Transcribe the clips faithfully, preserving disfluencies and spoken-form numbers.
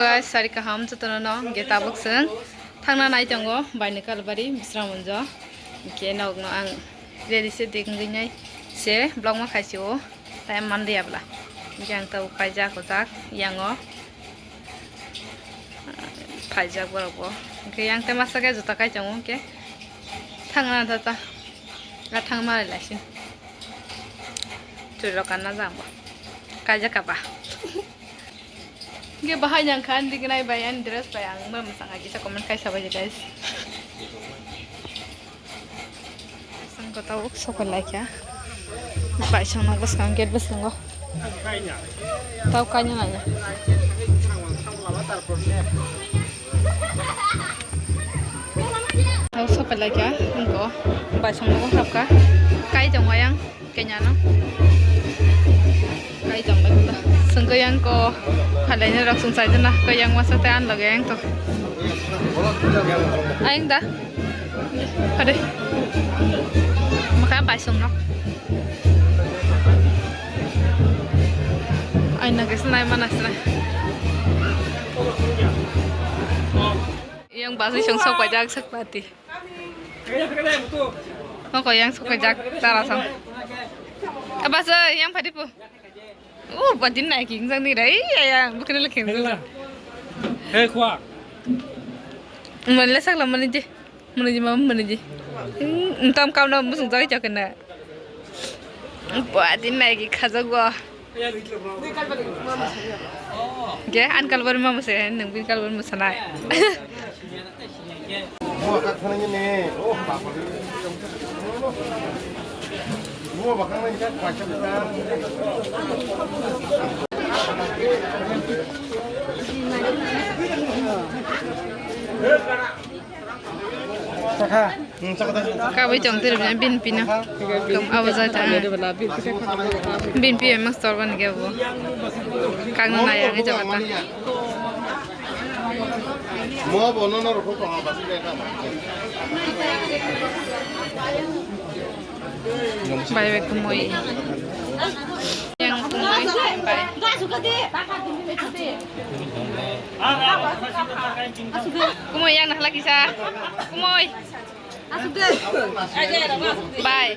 Guys, sari kaham jotono no, hwnkhe tabuk chwng thangna nai tongo, baini kalbari, Bisramganj o. Hwnkhe nokno ang ready se dengwi nai se vlog ma khaisio, time manliya bwla. Hwnkhe ang tabuk paijak ojak, yango phaijak borok bo. Hwnkhe yang tei masa khe juta kai tongo, hwnkhe thangna tata, a thangma lai sin. Chwrwirok kanna jang bo. Kaijak kha ba. Hwnkhe bahai nang kha, ani dignai bai, ani dress bai, ang ma mwsang hai kisa comment kaisa bai, guys. Ang kotao sok lai kha. Bai song no bwskang, gate bwskango. Tao kaina nai. Tao sok lai kha, ang ko bai song no hap kha. Kai tong ayang. Kanya no. Kai tong bai kota. Sengke yang ko. Halai ne rok sung sai dena. Ko yang masa te an lage yang to. Ayang da. Hade. Maka bai sung no. Ai na kes nai mana sna. Yang basi sung sok bai jak sak pati. Noko yang sok jak tara sang. Abasa yang padi pu. Oh, badin nai king sang ni rai ya ya bukan lagi king. Hei khwa. Mana le sak lam mana je. Mana je mama mana je. Entam kam na musung jai jak na. Badin nai ki khajak go. Ge an kalbar ma masa nang bin kalbar masa nai. Kabui tong twi rwmani bini pino. Abo jai ta. Bini pi bai mastor bani khe bo. Kagna nai ang jaga ta. Bai bai kumui. Yang kumui bai. Kumui yang nahla kisa. Kumui. Bai.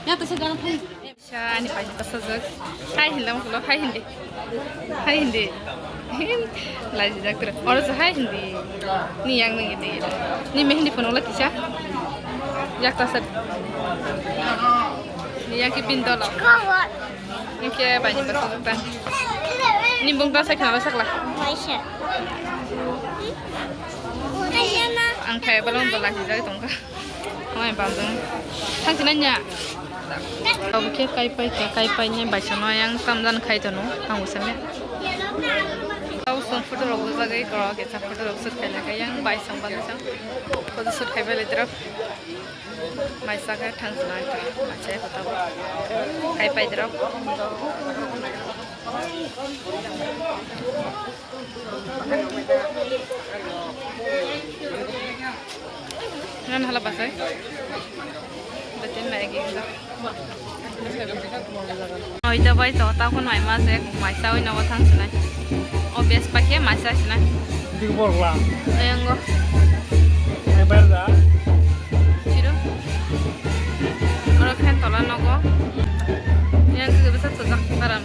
Yang to sedang thai. Sa ani pai bwsajwk. Hai hinlam kulo, hai hindi. Hai hindi. Lajijak tere. Oro sa hai hindi. Ni yang nang ini. Ni me hindi phone wala kisa. Yak ta sat. Ni yang ki bin dolo. Ni ke bai ni bwsajwk ta. Ni bung ta sa khna sakla. Ang khai balon dola hijak tongka. Amai bamjang. Thang sina nya. Abo khe kai pai kha, kai pai ni bai sano yang tamjan khai tono. Ang usame. Tau song photo rok bujagwi koro kisa photo rok shoot khai lai kha yang bai song bani sang. Photo shoot khai bai lai drop. Mai sa khe thang sina. Mai sa khe tabo. Kai pai drop. Ngan hala basai. Betin na egi inda. Oi da bai to ta kun mai ma se mai sa oi na wa thang sinai. Obvious pa khe mai sa sinai. Dik bor la. Ayango. Ai bar da. Chiro. Oro fan tola nogo. Yang ke bisa sejak taram.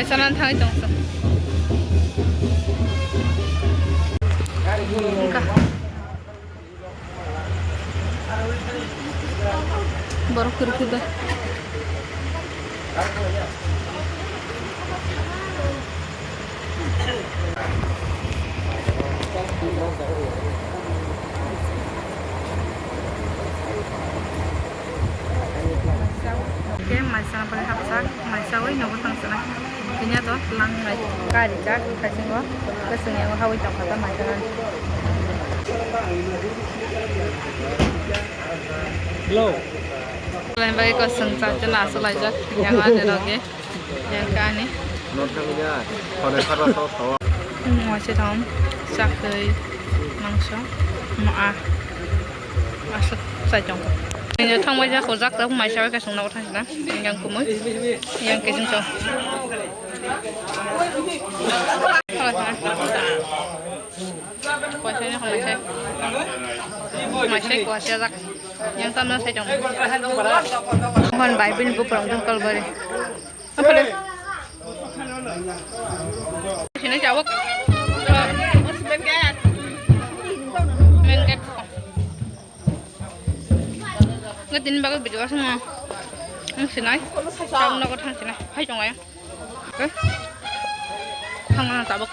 Sana thangwi tong sa. Wngkha. Borok kwrwi khe da. Khe maisa bai hapjak, maisa bai nogo thangsinai. Phiya to twlang nai karijak, haisingo kwchwng yango hawi tongkha ta maisa nani. Hello. Lai bai kwchwng cha cha na swlaijak, yango ani loge. Yang kani. North Korea, Korea sara sara sara. Hmm, waise thang, chakri, mangso, ma a. Aswk chai tong. Ini thang bai jak, jak tak mai chai kasung na thang na. Yang kumui, yang kejung chong. Waise ni waise. Waise waise jak. Yang tam na chai tong. Hon bai bin bu prong jong kal bari. Apa deh? Sini jawab. Main gate. Nggak, ini bagus video asal mah. Ini sini. Kamu nak kau tang sini. Hai, cong ya. Oke. Tang mana tabuk?